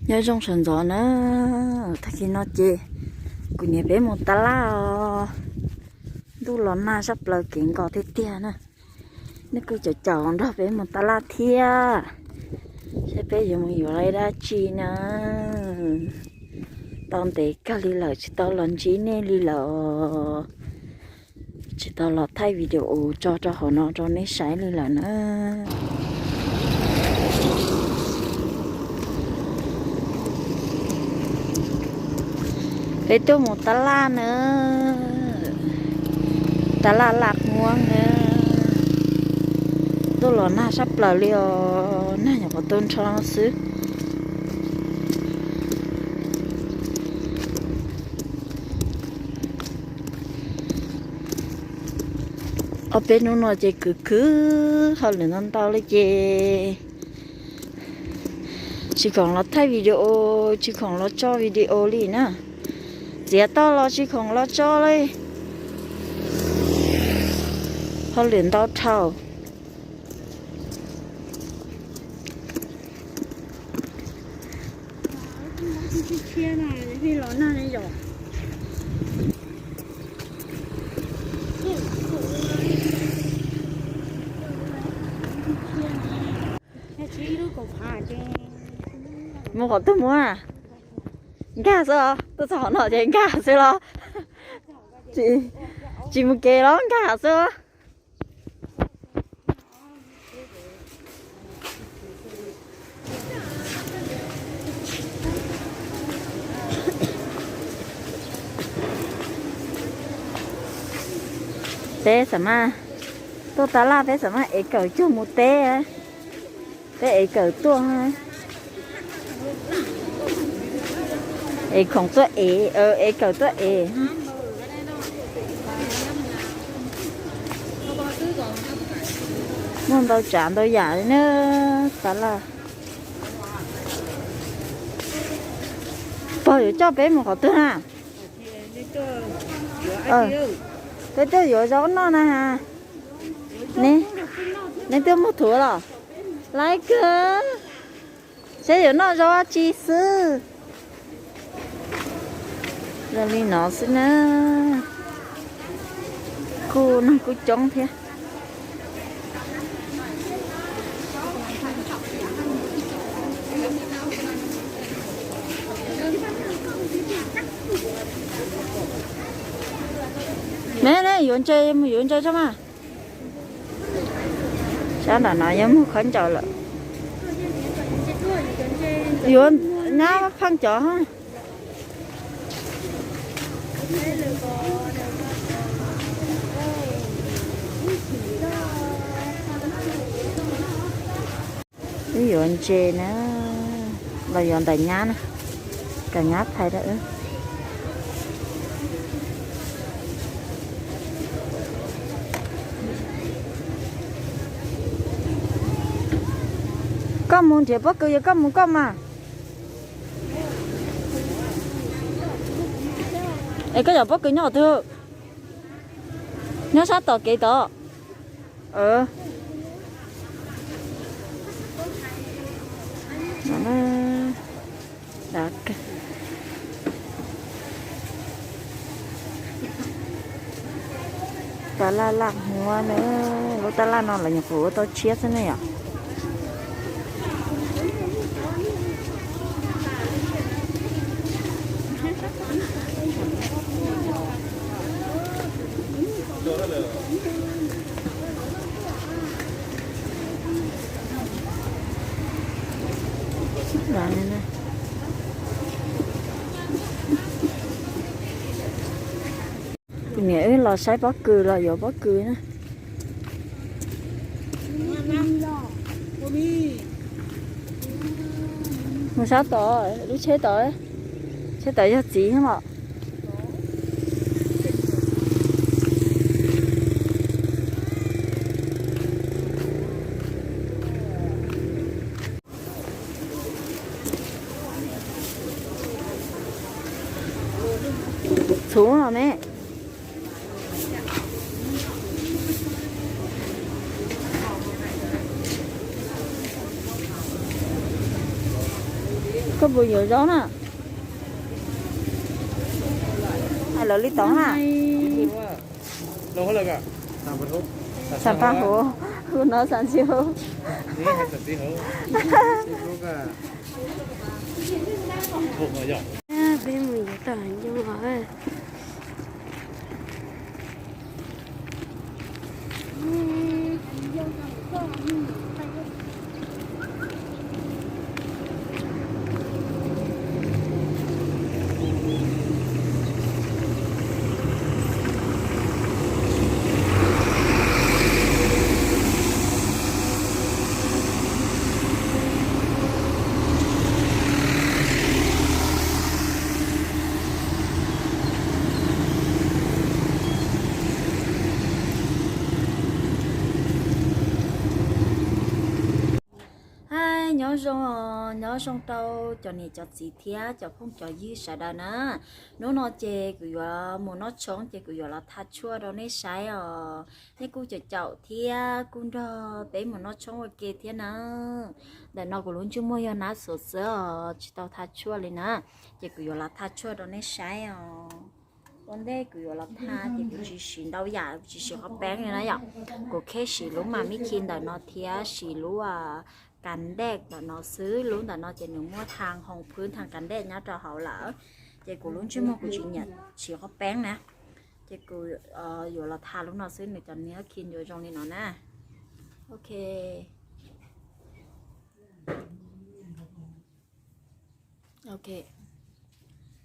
Nyob zoo sawv ntxov na, tag kis no ces kuv niam peb mus tab laj os. Ntuj los nag sab plaws kev nkos tiag tiag na. Nej kuj caum caum nrog peb mus tab laj thiab, saib peb yuav mus yuav dab tsi na. Tau ntev kawg li lawm tsis tau los ntsib nej li lawm. Tsis tau los thaij video tso rau hauv no rau nej saib li lawm na. Peb tuaj mus tab laj na, tab laj Laj Muab na. Ntuj los nag sab plaws li os, nag nyuam qhuav tu nrho xwb. Ob peb hnub no ces khwv khwv hauj lwm ntau ntau li ces tsis khoom los thaij video, tsis khoom los tso video li na. Txiav toj los tsis khoom los tso li, hauj lwm ntau dhau. Mus qhov twg mus? Nkag xwb os, tuaj txog qhov no ces nkag xwb los? Tsis mus kev los nkag xwb. Peb xam maj tuaj tab laj, peb xam maj ev kawm cuag mus teb. Peb ev kawm tuaj, ev khoom tuaj ev, ev kawm tuaj ev. Muaj ntau tsav ntau yam li na, tab laj. Pog yuav coj peb mus qhov twg na? Peb tuaj yuav zaub noj na has. Neb tuaj muag thuv los? Laib kawg. Saib yuav noj zaub dab tsi xwb. Zoo li no xwb na. Kuj neeg kuj coob thiab. Ne, ne, yuav ntses, mus yuav ntses tso mas. Sab nram no yog muag khaub ncaws lawm. Yuav nyab pheej cov. Wb yuav ntses na, los yuav ntawm nyab na, kom nyab phais rau wb. Koj mus nrhiav pob kws, yog koj mus koj mas. Es koj cov pob kws nyob qhov twg? Nyob sab tom kev tod. Tab laj Laj Muab na, lub tab laj no lawv nyuam qhuav ua tau tshiab xwb ne yom. Kuv niam wb los saib pob kws los yuav pob kws na. Mus sab tod, lub tsheb tod, tsheb tod yog txiv los. Txhuv los me. Koj puas yuav zaub na? Hais lawv li tod na. Xam paj huv, hu no xam txij huv. Peb mus yuav tom ncoo os. Hais nyob zoo, nyob zoo rau cov niam cov txiv thiab cov phooj cov ywg sawv daws na. Hnub no ces kuv yuav mus noj tshoob ces kuv yuav los tha tshuaj rau nej saib os. Nej kuj caum caum thiab kuj nrog peb mus noj tshoob ua ke thiab na. Ntawm no kuv lub ntsej muag yog nab xuav xwb os, tsis tau tha tshuaj li na. Ces kuv yuav los tha tshuaj rau nej saib os. Ua ntej kuv yuav los tha ces kuv tsis siv ntau yam, kuv tsis siv qhov peeb li na yom. Kuv khev siv lub mam mib khi ntawm no thiab siv lub kas dej ntawm no xwb. Lub ntawm no ces nws muaj thaj hoos phwb thaj kas dej nyob rau hauv lawm. Ces kuv lub ntsej muag kuv tsis nyiam siv qhov peeb na. Ces kuv yuav los tha lub no xwb, nws cov niab khi yuav zoo li no na. Ok. Ok,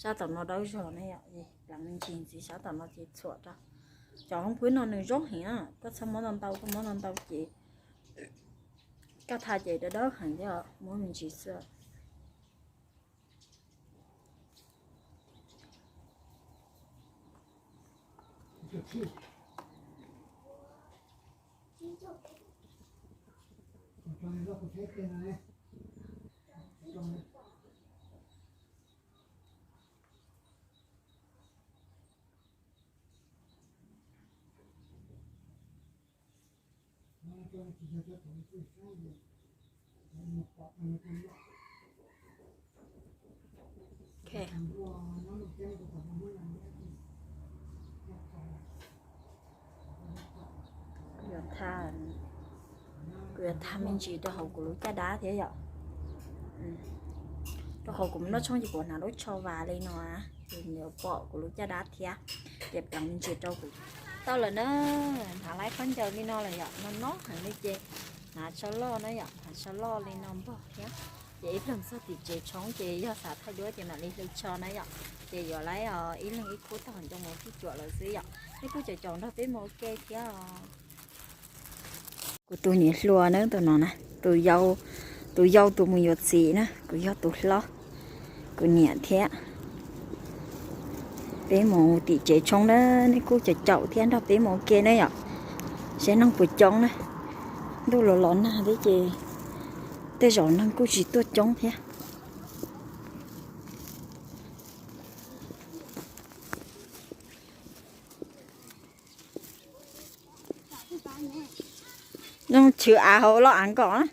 sab tom no dawb zog na yom, pleev me ntsis ntxiv, sab tom no ces txhuam rau. Cov hoos phwb no nws zoo heev, koj txhob muab ntau ntau, koj muab ntau ntau ces koj tha ces dawb dawb heev thiab, muab me ntsis xwb. Ok. Yuav tha, kuv yuav tha me ntsis rau hauv kuv lub caj dab thiab yom. Rau qhov kuv noj tshoob ces kuv hnav lub tsho vas li no, ces nws pom kuv lub caj dab thiab. Ces pleev me ntsis rau kuv. Tau lawm na, hnav lawm khaub ncaws li no lawm yom, no no heev li ces hnav tsho loj na yom, hnav tsho loj li no npog thiab. Ces ib pliag txog tim tsev tshoob ces yog xav thaij duab ces mam li hlw tsho na yom. Ces yuav lawm, ib leeg ib khub tag ncoo mus tib cuam lawm xwb yom. Nej kuj caum caum nrog peb mus ua ke thiab os. Kuv tus niam hluas na, tus no na, tus yau, tus yau tus mus yuav txiv na, kuv yog tus hlob, kuv niam thiab. Peb mus tim tsev tshoob na, nej kuj caum caum thiab nrog peb mus ua ke na yom. Seb neeg puas coob na, ntuj los los nag thiab ces tej zaum neeg kuj tsis tuaj coob thiab. Zoo chwv av hauv los av nkaum na.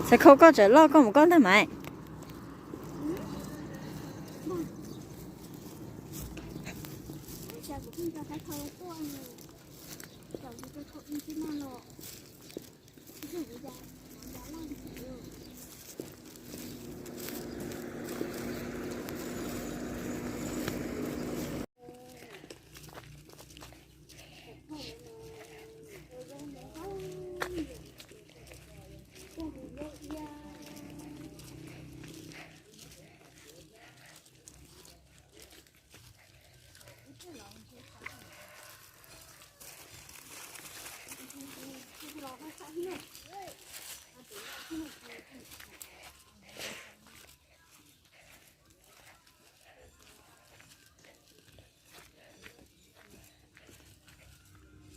Xav khau koj tseem loj koj mus koj ntag mas.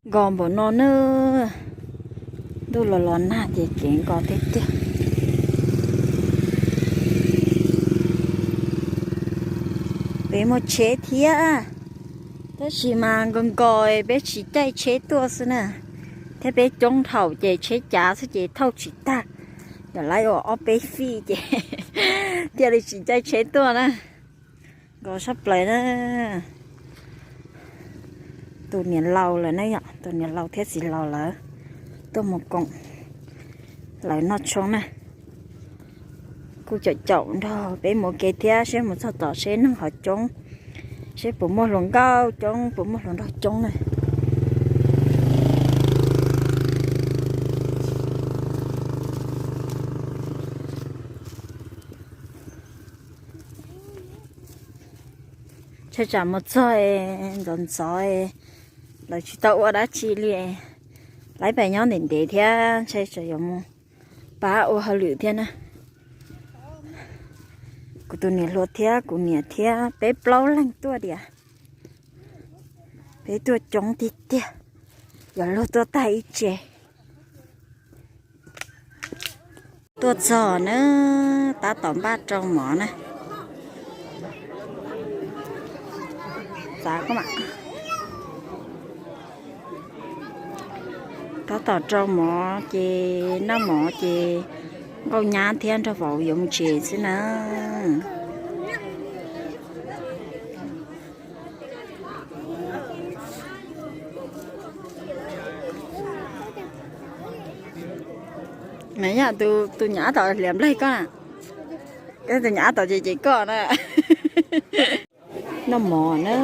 Nkos npaum no na, ntuj los los nag ces kev nkos tiag tiag. Peb muaj tsheb thiab. Tab sis mas nkaus nkaus peb tsis caij tsheb tuaj xwb na, thiab peb coob dhau ces tsheb cav xwb ces thauj tsis tag, yog lawv ua ob peb fij ces thiaj li tsis caij tsheb tuaj na. Nkaus sab plaws na. Tus niam laus lawm na yom, tus niam laus thiab txiv laus lawv tuaj mus koom lawv noj tshoob na. Kuj caum caum nrog peb mus ua ke thiab, seb mus txog tom seb neeg ho coob, seb puas muaj hluas nkauj coob, puas muaj hluas nraug coob na. Ntshai tsam mus txog ntxov ntxov, lawv tsis tau ua dab tsi li. Lawv pem nyob ntev ntev thiab, ntshai tsam yuav mus pab ua hauj lwm thiab na. Kuv tus niam hluas thiab kuv niam thiab peb plaub leeg tuaj tiag. Peb tuaj coob tiag tiag, yuav luag tuaj tag ib tse. Tuaj txog na, tab tom npaj rau mov na. Tab tom rau mov ces noj mov ces nkauj nyab thiab nraug vauv yuav mus tsev xwb na. Mas yog tus nyab tom hlias nplaig koj na, tus nyab tom ces ces koj na. Noj mov na.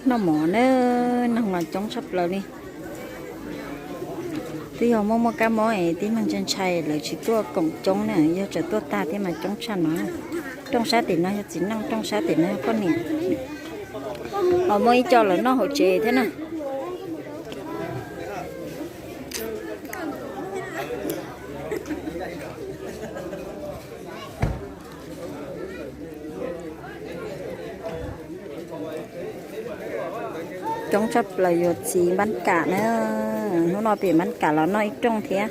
Noj mov na, neeg los coob tshaj plaws li. Twb yog muaj muaj kab mob es tib neeg ntshai ntshai lawv tsis tuaj koom coob na, yog txawm tuaj tag thiab mas coob tshaj no. Rooj sab tim no yog txiv neej, rooj sab tim no yog poj niam. Ho muaj ib co lawv noj hauv tsev thiab na. Coob tshaj plaws yuav txiv npab kam na. Hnub no pem npab kam los noj ib rooj thiab,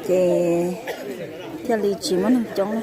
ces thiaj li tsis muaj neeg coob na.